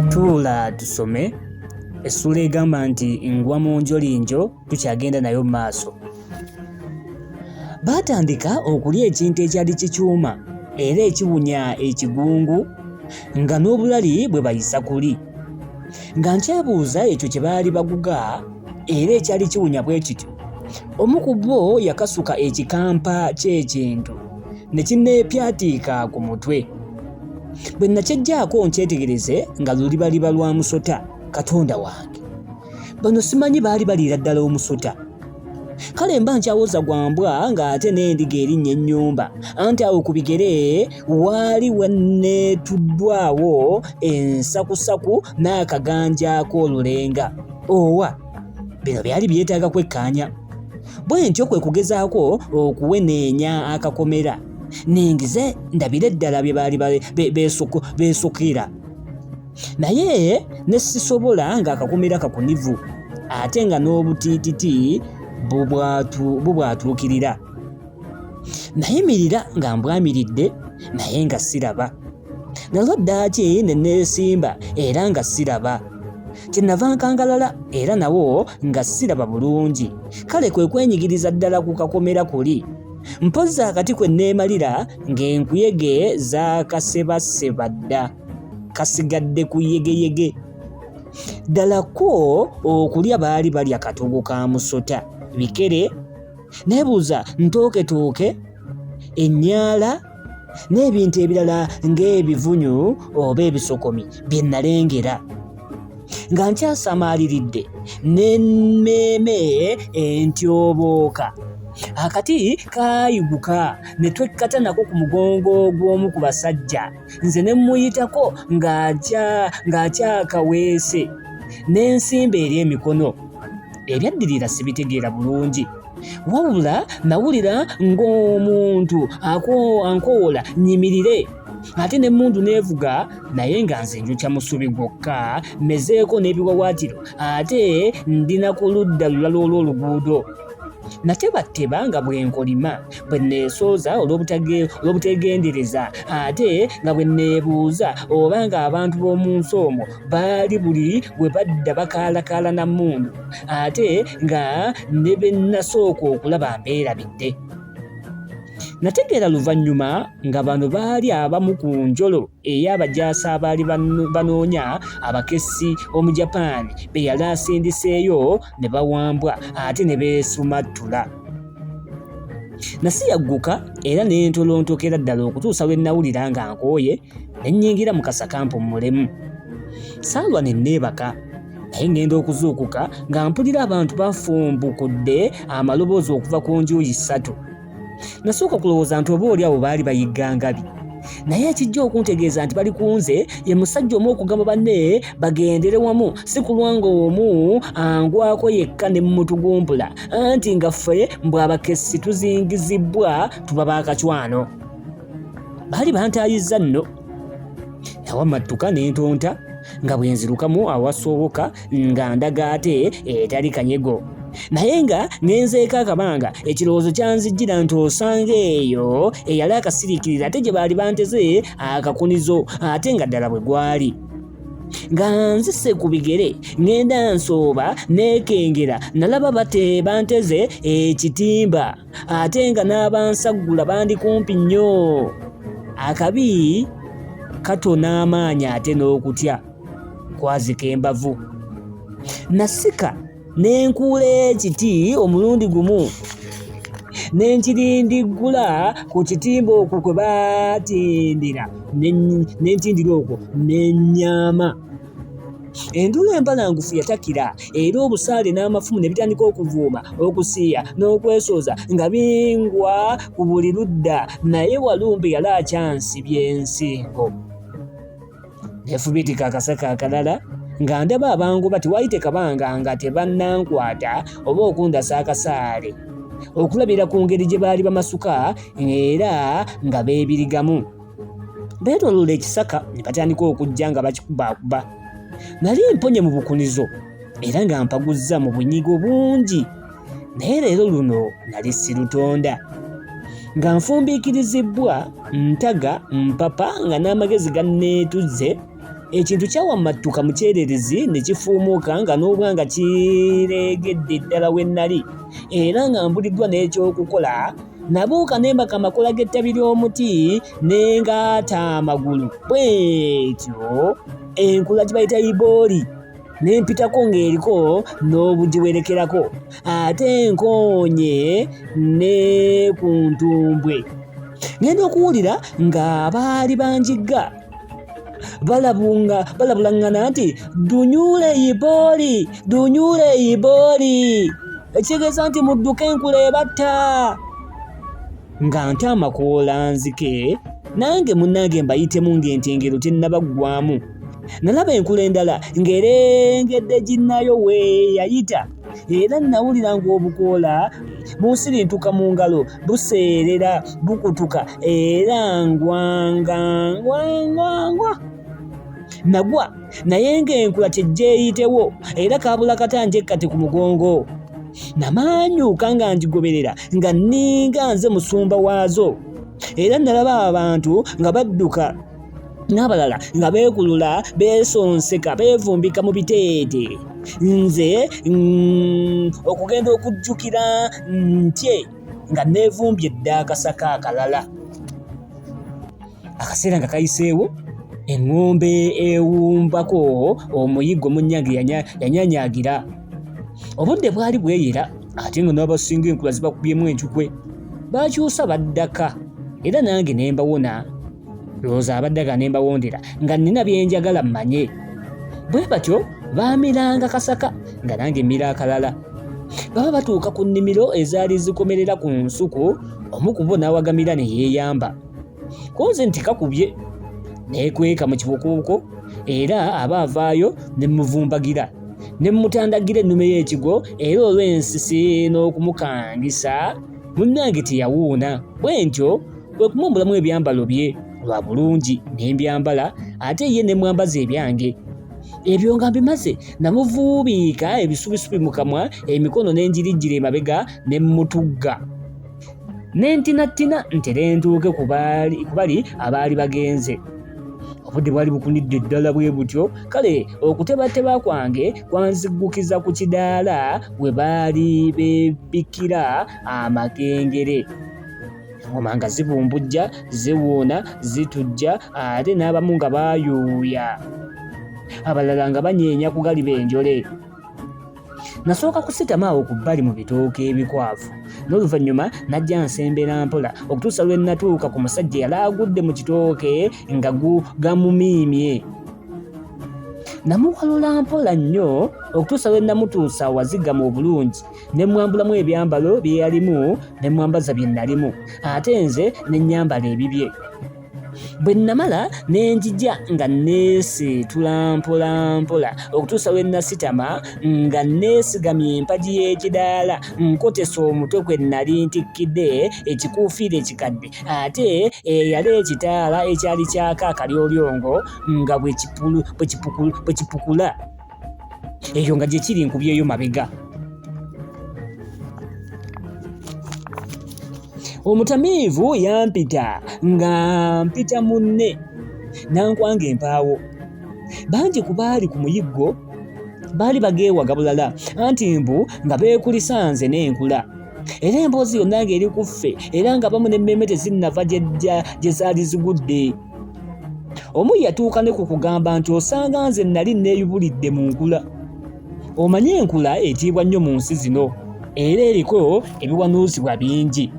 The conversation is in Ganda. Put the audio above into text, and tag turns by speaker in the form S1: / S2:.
S1: Tuula tusome essuula egamba nti ngwa mu njolinjo tukyagenda nayo mu maaso. Baatandika okulya ekintu ekyali kikyuma era ekiwunya ekigungu nga n'obulali bwe bayisa kuli. Nga nkyebuuza ekyo kye baali baguga era ekyali kiwunya bwe kityo, omu ku bo yakasuka ekikampa ky'ekintu ne kinneepyatiika ku mutwe. Bwe nakyeggyako nkyetegereze nga lulibaliba lwa musota, Katonda wange! Bano simanyi baali baliira ddala omusota. Kale mba nkyawoza gwa mbwa ng'ate n'endiga erinnya ennyumba, anti awo ku bigere waali wanneetuddwawo ensakusaku n'akaganja k'olulenga. Owa! Bino byali byetaaga kwekkaanya. Bwe ntyo kwe kugezaako okuweneenya akakomera ningize ndabire ddala bye baali beesukira. Naye ne sisobola ng'akakomera kakunivu ate nga n'obutiititi bubwatuukirira. Nayimirira nga mbwamiridde naye nga siraba. Nalwa ddaaki ne neesimba era nga siraba. Kyennava nkangalala era nawo nga siraba bulungi. Kale kwe kwenyigiriza ddala ku kakomera kuli. Mpozzi akati kwe neemalira ng'enkuyege zaakasebaseba dda. Kasigadde ku yegeyege. Ddala kwo okulya baali balya katogo ka musota, bikere, neebuuza ntooketooke, ennyaala n'ebintu ebirala ng'ebivunyu oba ebisokomi bye nnalengera. Nga nkyasamaaliridde n'emmeeme entyobooka, akati kaayiguka ne twekkata nako ku mugongo gw'omu ku basajja nze ne mmuyitako ng'akyakaweese ne nsimba eri emikono. Ebyaddirira sibitegeera bulungi. Wabula nawulira ng'omuntu ankowoola nnyimirire ate n'emmundu n'evuga naye nga nze njokya musubi gwokka mmezeeko n'ebiwawaatiro ate ndi na ku ludda lulala olw'oluguudo. Natebatteba nga bwe nkolima, bwe nneesooza olw'obuteegendereza ate nga bwe nneebuuza oba ng'abantu b'omu nsi omwo baali buli we badda bakaalakaala na mmundu ate nga ne be nnasooka okulaba mbeerabidde. Nategeera luvannyuma nga bano baali abamu ku njolo ey'abajaasi abaali banoonya abakessi Omujapaani be yali asindiseeyo ne bawambwa ate ne beesumattula. Nasiyagguka era ne ntolontokera ddala okutuusa lwe nnawulira nga nkooye ne nnyingira mu kasaka mpummulemu. Saalwa ne nneebaka naye ngenda okuzuukuka nga mpulira abantu bafumbukudde amaloboozi okuva ku njuyi ssatu. Nasooka kulowooza nti oba oli awo baali bayigga ngabi. Naye ekijja okuntegeeza nti bali ku nze ye musajja omu okugamba banne bagendere wamu si kulwa ng'omu angwako yekka ne mmutugumbula anti nga ffe mbu abakessi tuzingizibbwa tuba baakacwano. Baali bantaayizza nno. Nawamattuka ne ntonta nga bwe nzirukamu awasoboka nga ndaga ate etali kanyego. Naye nga ngenzeeko akabanga ekirowoozo kyanzijjira nti osanga eyo eyali akasiriikirira ate gye baali banteze akakunizo ate nga ddala bwe gwali. Nga nzise ku bigere ngenda nsooba neekengera nalaba bate banteze ekitimba ate nga n'abansaggula bandi kumpi nnyo. Akabi katona amaanyi ate n'okutya kwazika embavu. Nasika ne nkuula ekiti omulundi gumu ne nkirindiggula ku kitimba okwo kwe baatindira ne ntindira okwo ne nnyama. Enduulu empalangufu yatakira era obusaale n'amafumu ne bitandika okuvuuma, okusiiya n'okwesooza nga bingwa ku buli ludda naye Walumbe yali akyansibye ensingo. Nefubiitika akasaka akalala nga ndaba abangoba tewayite kabanga nga tebannankwata oba okundasa akasaale okulabira ku ngeri gye baali bamasuka era nga beebirigamu. Beetooloola ekisaka ne batandika okujja nga bakikubaakuba. Nali mponye mu bukunizo era nga mpaguzza mu bunyigo bungi naye leero luno nali sirutonda. Nga nfumbiikirizibbwa, ntaga, mpapa nga n'amagezi ganneetuzze, ekintu kyawammattuka mu kyererezi ne kifuumuuka nga n'obwanga kireegedde ddala we nnali era nga mbuliddwa n'ekyokukola. Nabuuka ne mbaka amakoola g'ettabi ly'omuti ne ngaata amagulu bw'etyo enkula gye bayita ibooli ne mpitako ng'eriko n'obugiwerekerako ate nkoonye ne ku ntumbwe. Ngenda okuwulira ng'abaali banjigga balabulaŋŋana nti dunyuule ibooli dunyuule ibooli ekitegeeza nti mudduke enkula ebatta. Nga nte amakoola nzike nange munnange mbayitemu ng'entengero tennabaggwamu. Nalaba enkula endala ng'erengedde ginnayo we yayita era nnawulira ng'obukoola bunsirintuka mu ngalo buseerera bukutuka era ngwanga ngwangwangwa. Nagwa naye ng'enkula tejjeeyitewo era kaabula kata njekkate ku mugongo. Namaanyuka nga ngigoberera nga nninga nze musumba waazo era nalaba abantu nga badduka n'abalala nga beekulula beesonseka beevumbika mu biteete nze okugenda okujjukira ntye nga neevumbye dda akasaka akalala. Akaseera nga kayiseewo eŋŋombe ewumbako omuyiggo munnyange yanyanyaagira. Obudde bwali bweyera ate nga n'abasinga enkula zibakubyemu encukwe. Baakyusa baddaka era nange ne mbawona. Lowooza abaddaka ne mbawondera nga nnina bye njagala mmanye. Bwe batyo baamiranga kasaka nga nange mmira akalala. Baba batuuka ku nnimiro ezaali zikomerera ku nsuku, omu ku bo n'awagamira ne yeeyamba. Ku nze nti kakubye neekweka mu kibukubuko era aba avaayo ne mmuvumbagira ne mmutandagira ennume y'ekigwo era olw'ensisi n'okumukangisa munnange teyawuuna. Bwe ntyo kwe kumwambulamu ebyambalo bye lwa bulungi ne mbyambala ate ye ne mwambaza ebyange. Ebyo nga mbimaze namuvuubiika ebisubisubi mu kamwa emikono ne ngirijjira emabega ne mmutugga. Ne ntinattina ntere ntuuke ku bali abaali bagenze. Obudde bwali bukunidde ddala bwe butyo, kale okutebateba kwange kwanziggukiza ku kidaala we baali beebikkira amakengere. Engoma nga zibumbujja, ziwuuna, zitujja ate n'abamu nga bayuuya, abalala nga banyeenya ku galiba enjole. Nasooka kusitama awo ku bbali mu bitooke ebikwafu n'oluvannyuma najja nsembera mpola okutuusa lwe natuuka ku musajja eyali agudde mu kitooke nga gamumiimye. Namuwalula mpola nnyo okutuusa lwe namutuusa awazigama obulungi ne mmwambulamu ebyambalo bye yalimu ne mmwambaza bye nnalimu ate nze ne nnyambala ebibye. Bwe nnamala ne njija nga nneesiitula mpolampola okutuusa lwe nnasitama nga nneesigamye empagi y'ekidaala nkotese omutwe kwe nnali ntikkidde ekikuufiira ekikadde ate eyali ekitaala ekyali kyaka akalyolyongo nga bwe kipukula. Eyo nga gye kiri nkubyeyo mabega. Omutamiivu yampita nga mpita munne n'ankwanga empaawo. Bangi ku baali ku muyiggo baali bageewaga bulala anti mbu nga beekulisa nze n'enkula. Era emboozi yonna ng'eri ku ffe era nga abamu n'emmeeme tezinnava gye zaali zigudde. Omu yatuuka ne ku kugamba nti osanga nze nnali nneeyubulidde mu nkula. Omanyi enkula etiibwa nnyo mu nsi zino era eriko ebiwanuuzibwa bingi.